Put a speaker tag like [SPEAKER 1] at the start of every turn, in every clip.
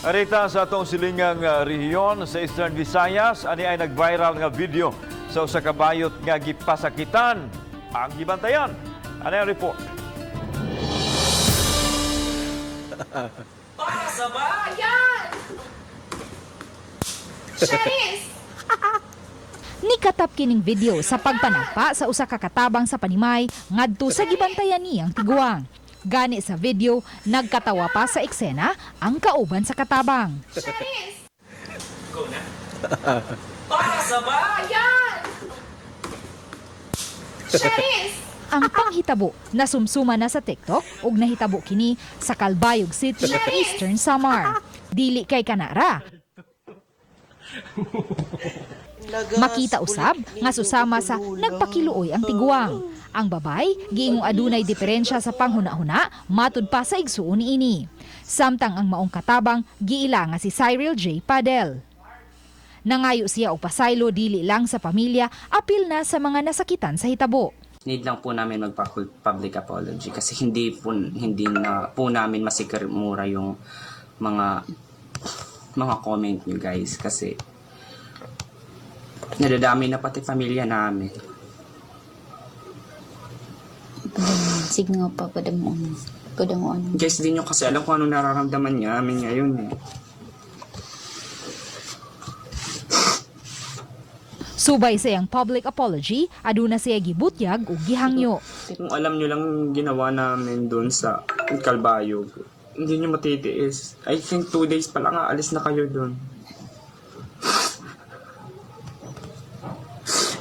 [SPEAKER 1] Arita sa atong silingang rehiyon sa Eastern Visayas, ani ay nag-viral nga video sa usa ka bayot nga gipasakitan ang gibantayan. Ani ang report.
[SPEAKER 2] Ayan! Charis!
[SPEAKER 3] Nikatap kining video sa pagpanagpa sa usa ka katabang sa panimay ngadto sa gibantayan niyang tiguang. Gani sa video, nagkatawa pa sa eksena ang kauban sa katabang.
[SPEAKER 2] Charis! Ayan! Charis!
[SPEAKER 3] Ang panghitabo nasumsuma na sa TikTok ug nahitabo kini sa Calbayog City, Eastern Samar. Dili kay kanara. Makita usab nga susama sa nagpakiluoy ang tiguang. Ang babay giingong adunay diferensya sa panghuna-huna matud pa sa igsuon niini. Samtang ang maong katabang giila nga si Cyril J. Padel. Nangayo siya og pasaylo dili lang sa pamilya, apil na sa mga nasakitan sa hitabo.
[SPEAKER 4] Need lang po namin magpa-public apology kasi hindi na po namin masikarmura yung mga comment nyo guys kasi nadadami na pati pamilya namin.
[SPEAKER 5] Sige nga pa, padamo ano. Padamo ano.
[SPEAKER 4] Guys, di nyo kasi alam kung anong nararamdaman niya amin ngayon eh.
[SPEAKER 3] Subay sa iyang public apology, aduna siya gibutyag ug gihangyo.
[SPEAKER 4] Kung alam nyo lang yung ginawa namin doon sa Calbayog, hindi nyo matitiis. I think 2 days pa lang aalis na kayo doon.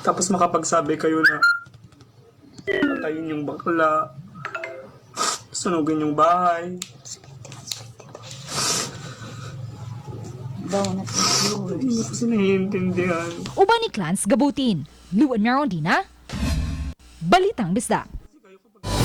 [SPEAKER 4] Tapos makapagsabi kayo na patayin yung bakla, sunugin yung bahay.
[SPEAKER 5] Bawa na
[SPEAKER 4] Hindi nyo kasi naiintindihan.
[SPEAKER 3] Uban ni Clans Gabutin. Luan Merondina, Balitang Bisda.